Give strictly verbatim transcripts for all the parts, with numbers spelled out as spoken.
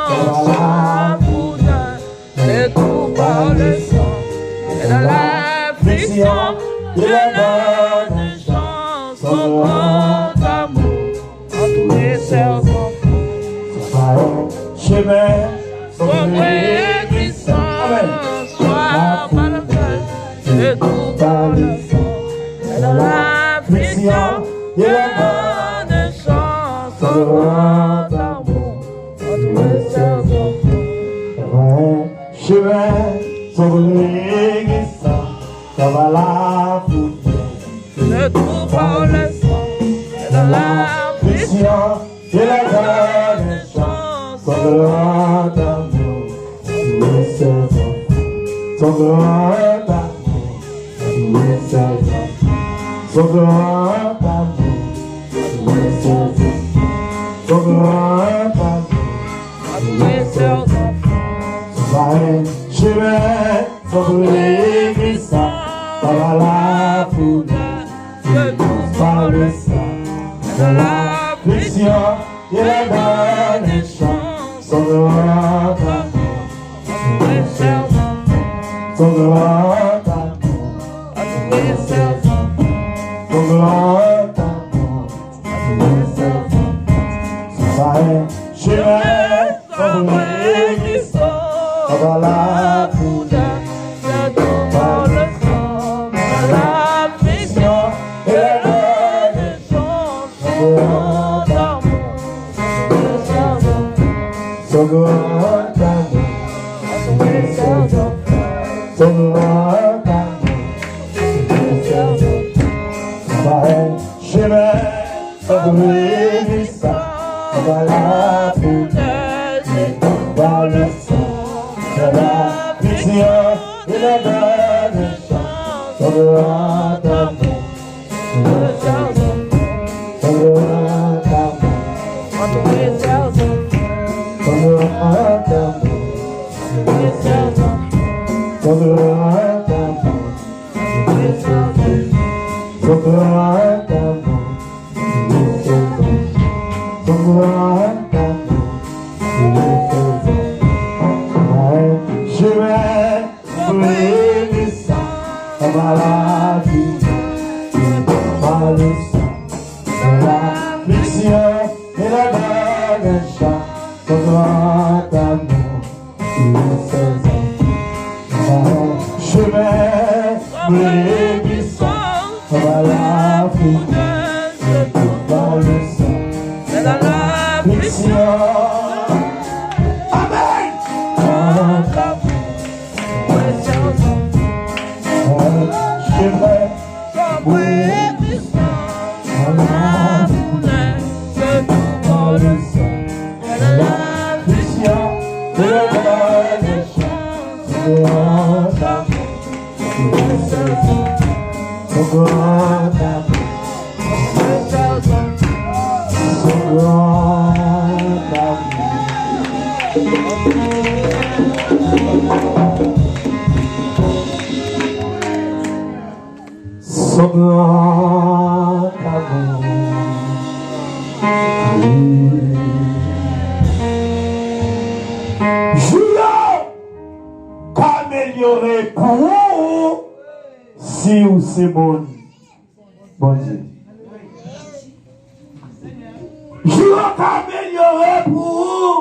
Par la foudre, le trou par le sang, et dans l'affliction, Dieu donne une chance au grand amour. Entre ses enfants. Chemin sombre et glissant, soit par le cœur, le trou par le sang, et dans l'affliction, il donne une chance au grand amour. Entre ses enfants. Chemin sombre et glissant, ça va la foudre. Le trou par le sang, et dans l'affliction, il donne une chance au grand amour. Entre ses enfants. Son grand amour. Entre ses enfants. Son grand amour. Entre ses enfants. Son grand amour. Entre ses enfants. Son chemin sombre et glissant, par la foudre, le trou par le sang, dans l'affliction, il donne une chance au grand amour. Son grand amour. Son grand amour. Son chemin sombre et glissant, par la foudre, le trou par le sang, dans l'affliction, et le son grand amour. Son grand amour. Son grand amour. Chemin sombre et glissant, par la foudre, le trou par le sang, dans l'affliction, il donne une chance au grand amour. Son grand amour. Son grand amour. Son grand amour. Son grand amour. Son grand amour. Chemin sombre et glissant, par la foudre, par le sang, dans l'affliction, il donne une chance au grand amour. Chemin sombre et glissant, par la foudre, par le sang, dans l'affliction. Amen. Chemin sombre et glissant, par la foudre, par le sang, dans l'affliction, dans l'affliction. Son grand amour. Son grand amour. Son grand amour. Son grand amour. Jou yo ka amelyore pou ou si ou se moun Bondye. Jou yo ka amelyore pou ou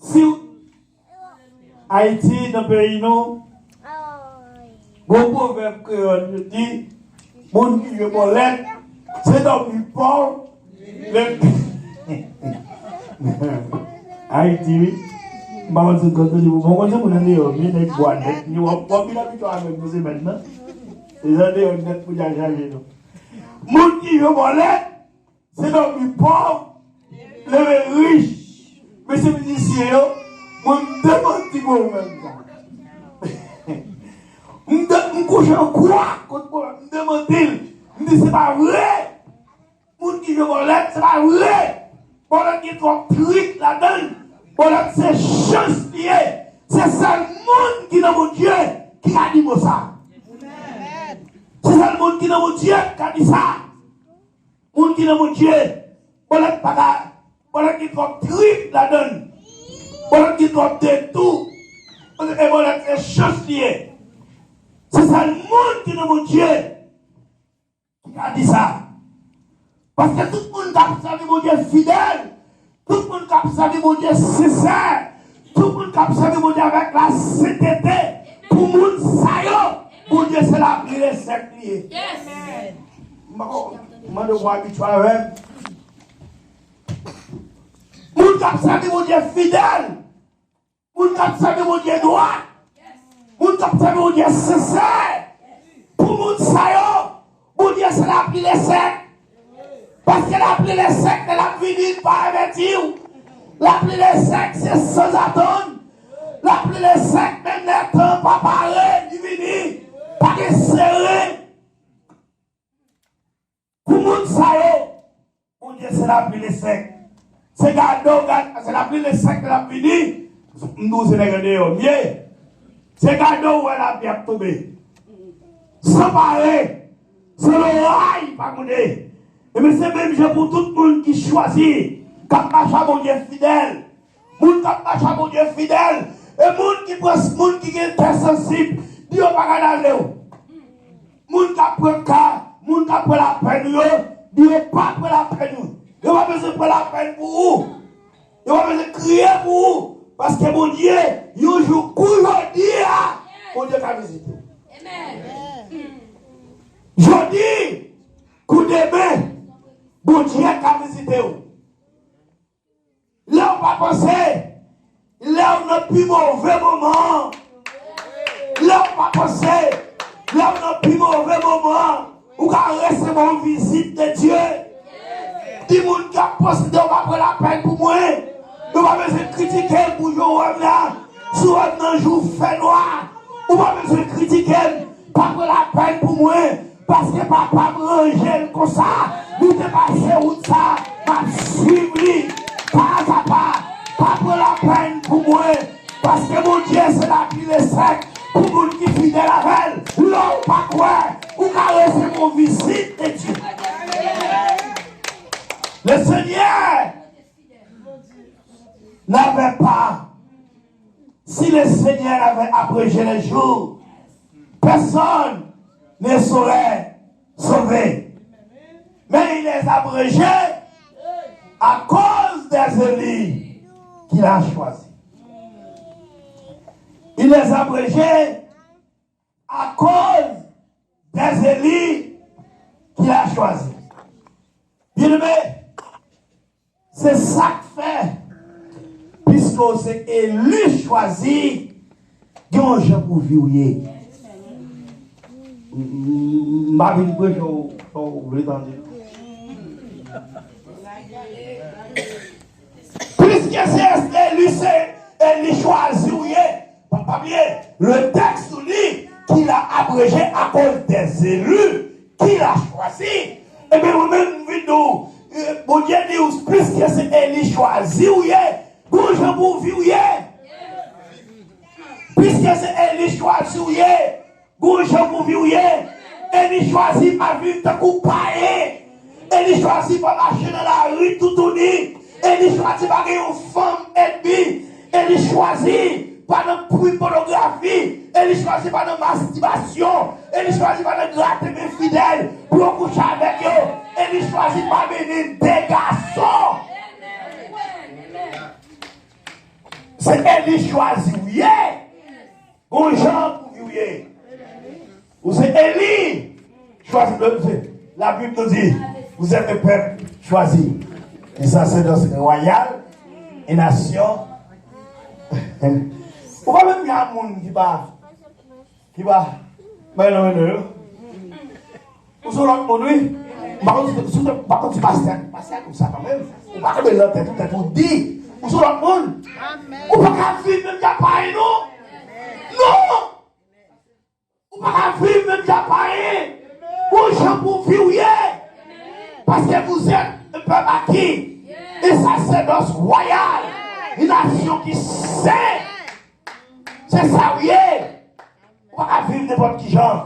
si ou Ayiti, nan peyi nou, gon pwovèb kreyòl yo di, moun ki jwe bòlèt, se dòmi pòv, lè Ayiti, wi. M pa konn si w konn tande, bon, konn se moun andeyò, wi, nèg bwa nèt, ni w ap, w ap vin abitye avèk nou semèn nan. Se andeyò nèt pou djal chaje nou. Moun ki jwe bòlèt, se dòmi pòv, leve rich. Mesye mizisyen yo, mwen m demanti pwovèb sa. M de-, m kouche an kwa kont pwovèb, m demanti l. M di se pa vre. Moun ki jwe bòlèt, se pa vre. Bòlèt gen twòp trik ladan l. Bòlèt se chans li ye. Se sèl moun ki nan Bondye ki ka di mo sa. Se sèl moun ki nan Bondye ki ka di sa. Moun ki nan Bondye, bòlèt pa ka, bòlèt gen twòp trik ladan l. Molèt gen twòp detou. Paske Molèt se chans li ye. Se sèl moun ki nan Bondye ki ka di sa. Paske tout moun k ap sèvi Bondye fidèl, tout moun k ap sèvi Bondye sensè, tout moun k ap sèvi Bondye avèk lasentete, pou moun sa yo, Bondye se lapli e sèk li ye. Yes. M pa ko- m mande w abitye avè m. Moun k ap sèvi Bondye fidèl, moun k ap sèvi Bondye dwat, moun k ap sèvi Bondye sensè, pou moun sa yo, Bondye se lapli e sèk. Paske lapli e sèk, lè l ap vini, li pa avèti w. Lapli e sèk, se sanzatann. Lapli e sèk, menm lè tan pa pare, li vini. Pa gen sere. Pou moun sa yo, Bondye se lapli e sèk. Se gade w gad, se lapli e sèk l ap vini. M di w se nèg andeyò m ye. Se gade w wè lapli ap tonbe. San pare, san loray pa goude. Ebyen se menm jan pou tout moun ki chwazi, k ap mache a Bondye fidèl. Moun k ap mache a Bondye fidèl, e moun ki pran, moun ki gen kè sansib, di yo pa ka nale w. Moun k ap pran ka, moun k ap pran lapèn ou yo, di yo pa pran lapèn ou. Yo pa bezwen pran lapèn pou ou. Yo pa bezwen kriye pou ou. Paske Bondye, yon jou kou jodi a, Bondye ka vizite w. Jodi, kou demen, Bondye ka vizite w. Lè w pa panse, lè w nan pi move moman an, lè w pa panse, lè w nan pi move moman an, ou ka resevwa yon vizit de Dye. Di moun k ap posede w pa pran lapèn pou mwen. Ou pa bezwen kritike m pou jan w wè m la. Si w wè m nan jou fènwa, ou pa bezwen kritike m. Pa pran lapèn pou mwen, paske papa m ranje l konsa. Li te pase wout sa, m ap swiv li pa a pa. Pa pran lapèn pou mwen, paske Bondye se lapli e sèk pou moun ki fidèl avè l. Lè w pa kwè, ou ka resevwa yon vizit de Dye. Le Seigneur n'avait pas Si le Seigneur avait abrégé les jours, personne ne serait sauvé. Mais il les a abrégés à cause des élus qu'il a choisis. Il les a abrégés à cause des élus qu'il a choisis. Bien-aimé, se sa k fè, piske w se eli chwazi, gen yon jan pou vi w ye. M, m, m pa vin preche w sa w vle tande. Piske se eli, se eli chwazi w ye. Pa, pa bliye, le texte nous dit qu'il a abrégé à cause des élus qu'il a choisis. Ebyen, mwen menm, m vin di w, eh, Bondye di w, piske se eli chwazi w ye, gon jan pou w vi w ye. Piske se eli chwazi w ye, gon jan pou vi w ye. Eli chwazi pa viv tankou payen. Eli chwazi pa mache nan lari toutouni. Eli chwazi pa gen yon fanm ènmi. Eli chwazi pa nan pri pònografi. Eli chwazi pa nan mastibasyon. Eli chwazi pa nan grate men fidèl pou yo kouche avèk yo. Eli chwazi pa mennen de gason. Se eli chwazi w ye. Gon jan pou vi w ye. Ou se eli. Chwazi, se, Labib nou di, vous êtes un peuple choisi, une sacerdoce royale, une nation. Ou pa menm gen moun ki pa, ki pa, men non, men non, yo. Ou se lòt moun, wi. M pa konn si, si, m pa konn si pastè, pastè konn sa kanmenm. Ou pa kenbe nan tèt ou, tèt ou di. Ou se lòt moun. Ou pa ka viv menm jan payen, non. Non. Ou pa ka viv menm jan payen. Gon jan pou vi w ye. Paske vous êtes un peuple acquis, un sacerdoce royal, une nation qui saint. Se sa w ye. Ou pa ka viv nenpòt ki jan.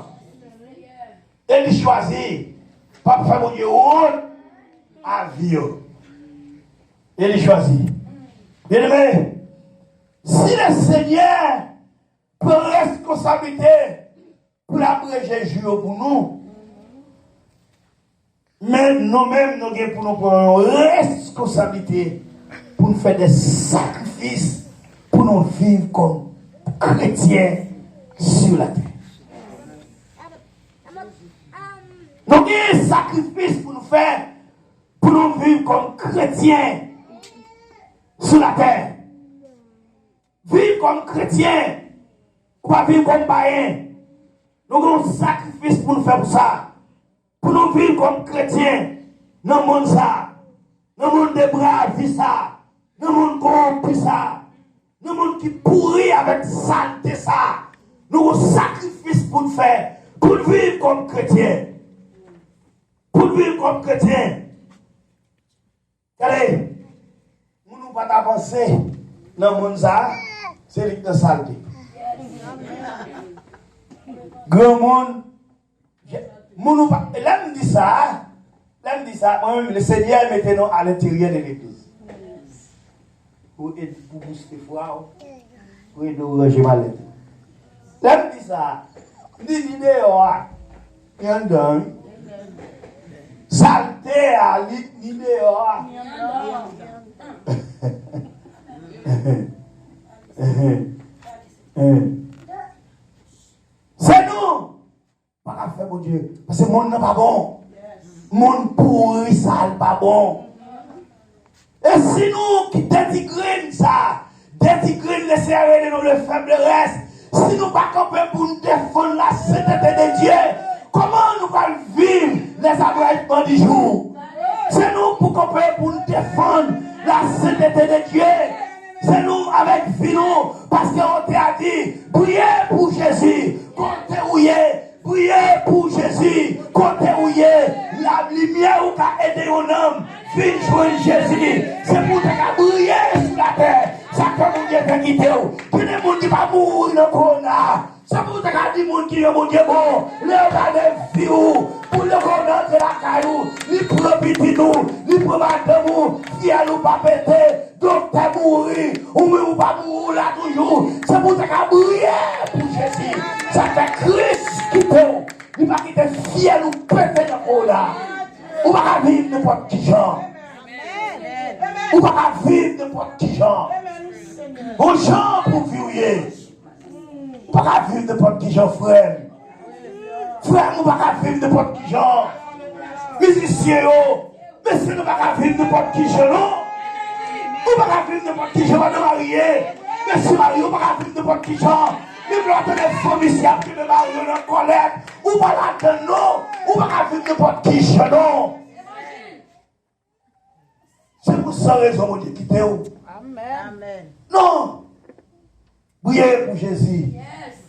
Eli chwazi p ap fè Bondye wont a vi yo. Eli chwazi. Byeneme, Si Lesenyè pran reskonsablite pou l abreje jou yo pou nou, men nou menm, nou gen pou nou pran yon reskonsablite pou n fè de sakrifis pou nou viv kòm kretyen sou latè. Nou gen sakrifis pou nou fè pou nou viv kòm kretyen sou latè. Viv kòm kretyen, ou pa viv kòm payen. Nou gen yon sakrifis pou nou fè pou sa. Pou nou viv kòm kretyen nan monn sa, nan monn depravi sa, nan monn kowonpi sa, nan monn ki pouri avèk salte sa. Nou gen yon sakrifis pou nou fè pou nou viv kòm kretyen. Pou nou viv kòm kretyen. Gade, moun ou pa ta panse nan monn sa a, se li k nan salte. Granmoun, moun ou pa, lè m di sa, lè m di sa, mwen menm, Lesenyè mete nou alenteryè de legliz. Pou ed-, pou bouste fwa w, pou ede w ranje malèt ou. Lè m di sa, li, li deyò a, li anndan, wi. Salte a, li, li deyò a. Se nou pa ka fè Bondye. Paske monn nan pa bon. Monn pouri sa l pa bon. E si nou ki dèti grenn sa, dèti grenn Lesenyè rele nou le fèb, le rès, si nou pa kanpe pou n defann la sentete de Dye, kòman nou pral viv les abrèchements du jour? Se nou pou kanpe pou n defann la sentete de Dye. Se nou avèk vi nou, paske otè a di, priye pou Jezi, kote ou ye, priye pou Jezi, kote ou ye, la limyè ou ka ede yon nanm vin jwenn Jezi. Se pou w te ka briye sou latè, sa k fè Bondye te kite w. Gen de moun ki pa mouri nan kowona. Se pou w te ka di moun ki gen Bondye bon, lè yo gade vi w, pou lè kòd antre lakay ou, li pran pitit ou, li pran madanm ou, fyèl ou pa pete, doktè mouri, ou menm ou pa mouri, ou la toujou. Se pou w te ka briye pou Jezi. Sa k fè Kris kite w, li pa kite fyèl ou pete nan kò w la. Ou pa ka viv nenpòt ki jan. Ou pa ka viv nenpòt ki jan. Gon jan pou vi w ye. Ou pa ka viv nenpòt ki jan, frè m. Frè m, ou pa ka viv nenpòt ki jan. Mizisyen yo, mesye, nou pa ka viv nenpòt ki jan, non. Ou pa ka viv nenpòt ki jan, madanm marye. Mesye marye, ou pa ka viv nenpòt ki jan. Menm lè w ap tande fanm isi ap kenbe mari yo nan kòlèt, ou pa ladann, non. Ou pa ka viv nenpòt ki jan, non. Se pou san rezon Bondye kite w. Amèn. Non. Priye pou Jezi.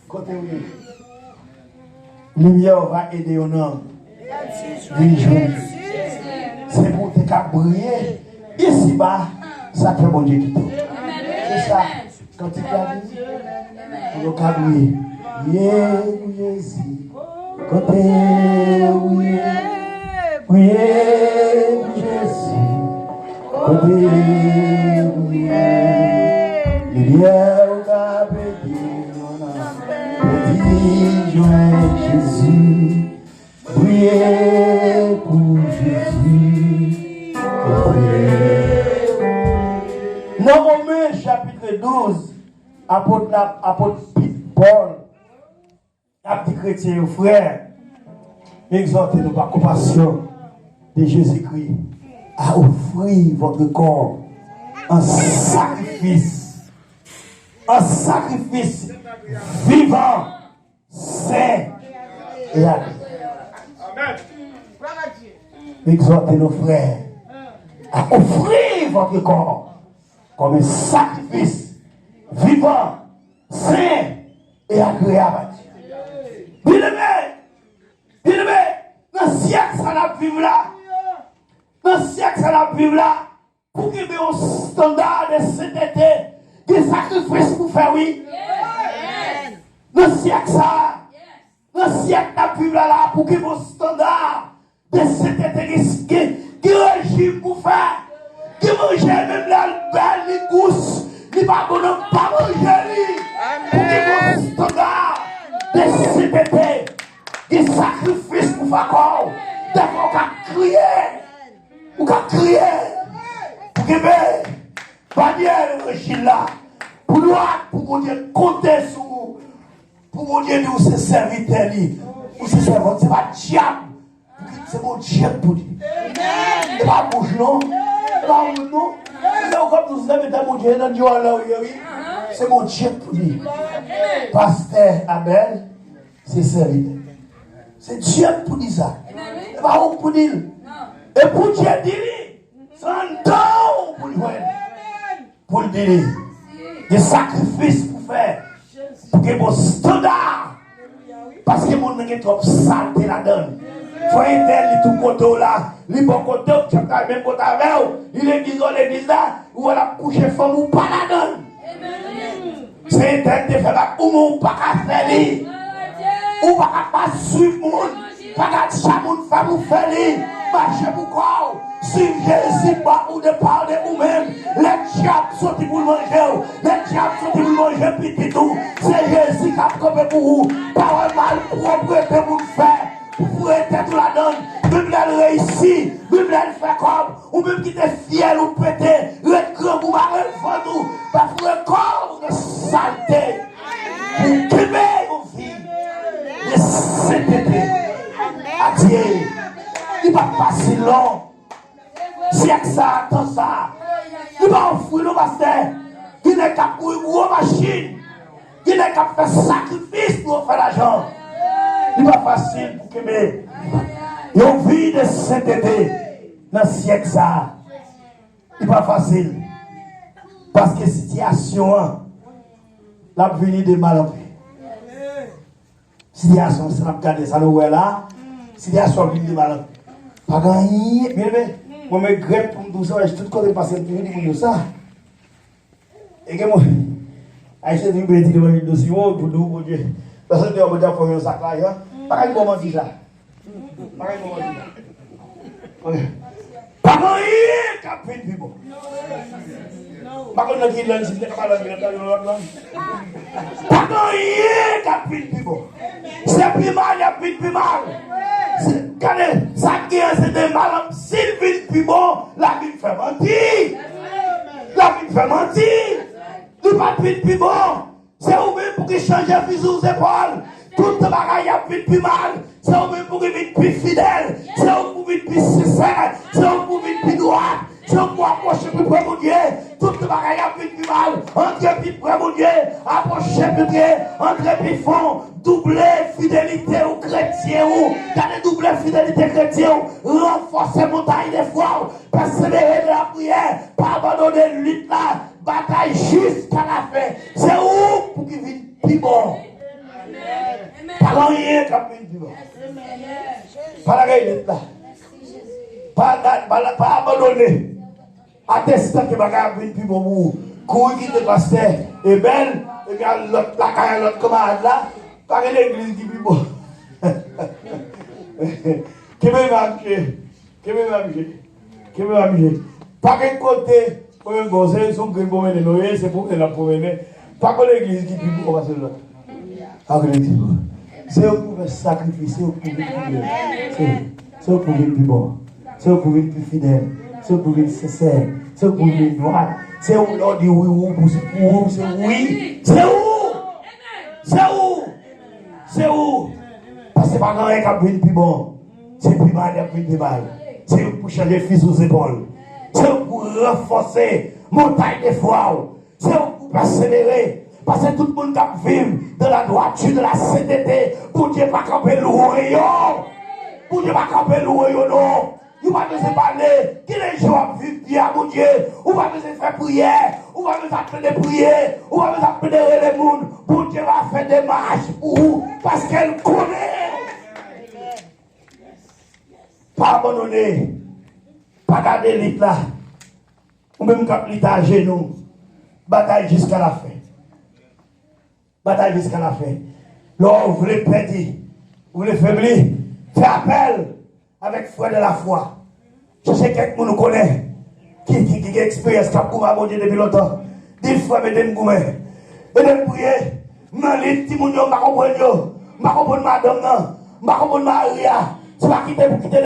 Kote w ye? Limyè w va ede yon nanm vin jwenn li. Se pou w te ka priye isiba, sa k fè Bondye kite w. Se sa. Kantik la di, pou nou ka priye. Priye pou Jezi. Kote ou ye? Priye pou Jezi. Kote ou ye? Limyè ou ka pete nan nan. Pedi jwenn Jezi. Priye pou Jezi. Nan Women chapit douz, apot la, apot Pit Pòl ap di kretyen yo, frè, m egzòte nou pa konpasyon de Jezikri a ofri vòt kò an sakrifis, an sakrifis vivan, sen e agreab. M egzòte nou, frè, a ofri vòt kò kòm en sakrifis vivan, sen e agreab a Dye. Byeneme, byeneme, nan syèk sa n ap viv la, nan syèk sa n ap viv la, pou kenbe yon estanda de sentete, gen sakrifis pou fè, wi. Nan syèk sa, nan syèk n ap viv la, la, pou kenbe yon estanda de sentete, gen, gen, gen rejim pou fè. Gen manje, menm lè l bèl, li gous, Li pa bon nan pa manje li. Pou gen bon estanda de sentete, gen sakrifis pou fè kò w. Dèfwa w ka kriye. Ou ka kriye. Pou kenbe banyè levanjil la. Pou dwat, pou Bondye konte sou ou. Pou Bondye di w se sèvitè li. Ou se sèvant, se pa dyab. Pou ki se Bondye k pou di. E pa bouch non. E pa moun non. Se ou k ap di w se sèvitè Bondye nan djòlè w ye wi. Se Bondye k pou di. Pastè Abèl, se sèvitè. Se Dye k pou di sa. E pa ou k pou di l. E pou Dye di li, se anndan w pou l jwenn. Pou l di li, gen sakrifis pou fè, pou gen bon estanda. Paske monn nan gen twòp salte ladan l. Frè entèl, li tou kote w la, li bò kote w, chak la menm kote avè w, li legliz w, legliz la, ou wè l ap kouche fanm ou pa ladan l. Se entèl te fè bak ou, men ou pa ka fè li. Ou pa ka pa swiv moun. Pa gad sa moun fè pou fè li. Mache pou kò w. Swiv Jezi pa ou de pa de ou menm. Lè dyab soti pou l manje w, lè dyab soti pou l manje pitit ou, se Jezi k ap kanpe pou ou. Pa wè malpwòpte moun fè pou foure tèt ou ladan l. Menm lè l reyisi, menm lè l fè kòb, ou menm ki te fyèl ou pete, ret grangou mare vant ou, pa foure kò w nan salte. Pou kenbe yon vi de sentete. Adye. Li pa fasil non. Syèk sa, tan sa, li pa ofri non pastè. Gen nèg k ap kouri gwo machin. Gen nèg k ap fè sakrifis pou yo fè lajan. Li pa fasil pou kenbe yon vi de sentete nan syèk sa. Li pa fasil. Paske sitiyasyon an, l ap vini de mal an pi. Sitiyasyon sa n ap gade, sa nou wè la, sitiyasyon ap vini de mal an pi. Pa gen anyen, byeneme. Mwen regrèt pou m di w sa, tout kote m pase, m toujou di moun yo sa. E gen moun, Ayisyen di, byen di levanjil dou siwo, pou di w, Bondye. Pèsonn te wè Bondye ap fè w yon sak lajan. Pa ka di bon manti sa. Pa gen anyen k ap vin pi bon. M pa konn nan ki lang, si m te ka pale anglè, m ta yon lòt lang. Pa gen anyen k ap vin pi bon. Se pi mal y ap vin pi mal. Se, gade, sa k gen an, se de mal an, si l vin pi bon, l ap vin fè manti. L ap vin fè manti. Li p ap vin pi bon. Se ou menm pou ki chanje fizi w zepòl. Tout bagay ap vin pi mal. Se ou menm pou ki vin pi fidèl. Se ou pou vin pi sensè. Se ou pou vin pi dwat. Se ou pou apwoche pi pre Bondye. Tout bagay ap vin pi mal. Antre pi pre Bondye. Apwoche pi pre. Antre pi fon. Double fidelite ou kretyen ou. Gade double fidelite kretyen ou. Ranfòse montay de fwa w. Pèsevere nan lapriyè. Pa abandone lit la. Batay jiska lafen. Se ou pou ki vin pi bon. Pa gen anyen k ap vin pi bon. Pa lage lit la. Pa, pa, pa, pa abandone. Atestan ke bagay ap vin pi bon pou ou. Kouri kite pastè Ebèl, epi al lòt lakay, al lòt kanmarad la. Pa gen legliz ki pi bon. Kenbe men m ap je. Kenbe men m ap je. Kenbe men m ap je. Pa gen kote, ou menm bon, se sou grenn pwomennen nou ye, se pwomennen n ap pwomennen. Pa gen legliz ki pi bon pase lòt. Pa gen legliz ki pi bon. Se yo k pou fè sakrifis, se yo k pou vin pi bon. Se, se yo k pou vin pi bon. Se yo k pou vin pi fidèl. Se yo k pou vin sensè. Se yo k pou vin dwat. Se ou lè w di wi, ou pou, pou ou, se wi. Se ou! Se ou! Se ou! Paske pa gen anyen k ap vin pi bon. Se pi mal y ap vin pi mal. Se yo k pou chanje fizi w zepòl. Se yo k pou ranfòse montay de fwa w. Se ou k pou pèsevere. Paske tout moun k ap viv dans la droiture, dans la sainteté, Bondye pa kanpe lwen yo. Bondye pa kanpe lwen yo non. Ou pa bezwen pale. Kilè jan w ap viv vi a Bondye? Ou pa bezwen fè priyè. Ou pa bezwen ap tande priye. Ou pa bezwen ap tande rele moun. Bondye va fè demach pou ou. Paske l konnen. Pa abandone. Pa gade lit la. Ou menm k ap lit ajenou. Batay jiska lafen. Batay jiska lafen. Lè w vle pèdi, ou vle febli, fè apèl avèk frè de lafwa. Chèche kèk moun ou konnen ki, ki, ki gen eksperyans, k ap goumen ak Bondye depi lontan. Di frè m ede m goumen. Ede m priye. M nan lit, timoun yo, m pa konprann yo. M pa konprann madanm nan. M pa konprann mari a. Se pa kite pou kite